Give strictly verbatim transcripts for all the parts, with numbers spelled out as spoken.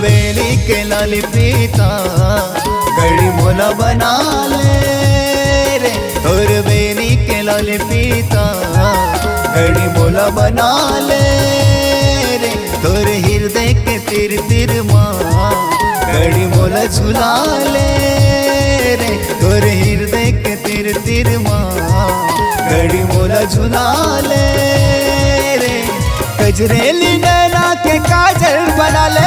बेनी के लाली पीता, गड़ी मोला बना ले रे। तोर बेनी के लाली पीता, गड़ी मोला बना ले रे। तोर हिरदे के तिर तिर मा, गड़ी मोला झुला ले रे। तोर हिरदे के तिर तिर मा, गड़ी मोला झुला ले रे। कजरेली नैना के काजल बना ले,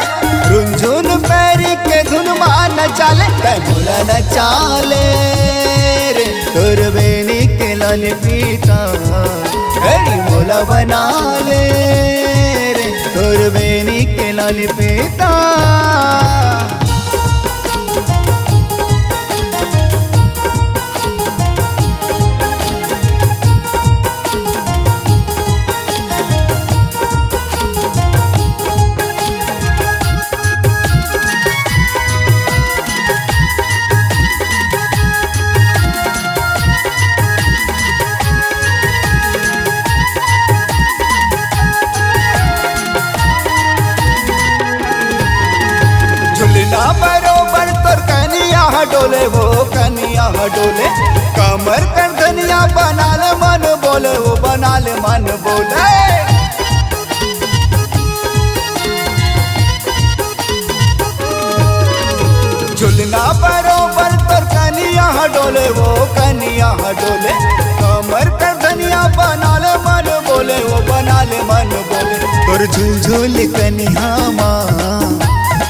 रुनझुन पैरी के धुन मा नचा ले, तै मोला नचा ले रे। तोर बेनी के लाली पीता, गड़ी मोला बना ले रे। तोर बेनी के लाली पीता। झुलना बरोबर तोर कनिया ह डोले, वो कनिया ह डोले। कमर कर धनिया बना ले मन बोले, वो बना ले मन बोले। झुलना बरोबर तोर कनिया ह डोले, वो कनिया ह डोले। कमर कर धनिया बना ले मन बोले, वो बना ले मन बोले। तोर झुलझुल कनिहा मा,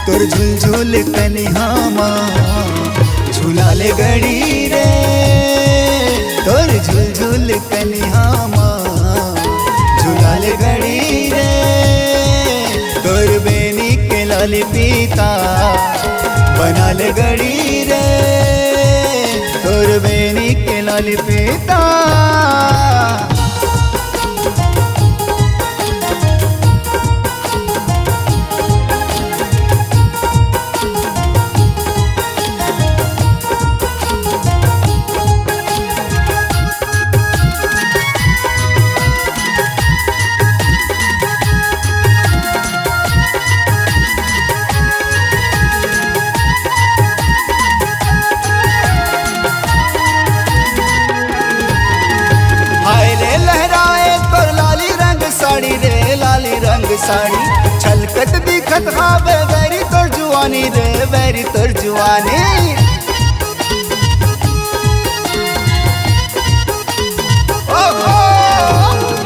तोर झुलझुल कनिहा मा, झुला ले गड़ी रे। तोर झुलझुल कनिहा मा, झुला ले गड़ी रे। तोर बेनी के लाली पीता, बना ले गड़ी रे। तोर बेनी के लाली पीता। हाय रे लहराए तोर लाली रंग साड़ी रे, लाली रंग साड़ी। छलकत दिखत हावे बैरी तोर जुआनी रे, बैरी तोर जुआनी। ओहो!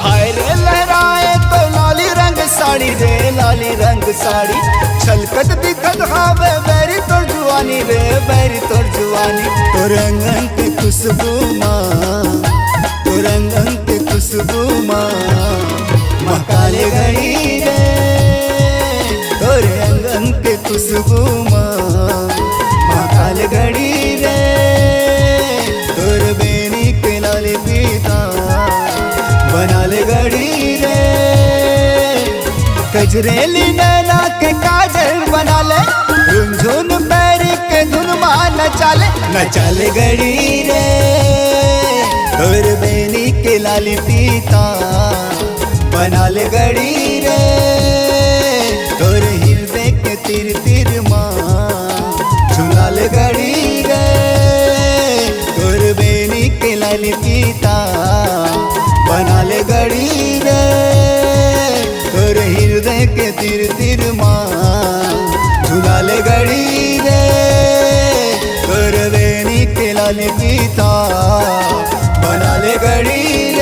हाय रे लहराए तोर लाली रंग साड़ी रे, लाली रंग साड़ी। छलकत दिखत हावे बैरी तोर जुआनी रे, बैरी तोर जुआनी। तोर अंगन के खुशबू मा, तोर अंगन के खुशबू मा, महका ले गड़ी रे। तोर अंगन के खुशबू मा, महका ले गड़ी रे। तोर बेनी के लाली पीता, बना ले गड़ी रे। कजरेली नैना के काजल बना ले, रुनझुन पैरी के धुन मा नचा ले, नचा ले गड़ी रे। तोर बेनी के लाली पीता, बना ले गड़ी रे। तोर हिरदे के तिर तिर मा, झुला ले गड़ी रे। तोर बेनी के लाली पीता, बना ले गड़ी रे। तोर हिरदे के तिर तिर मा, झुला ले गड़ी रे। तोर बेनी के लाली पीता, बना ले गड़ी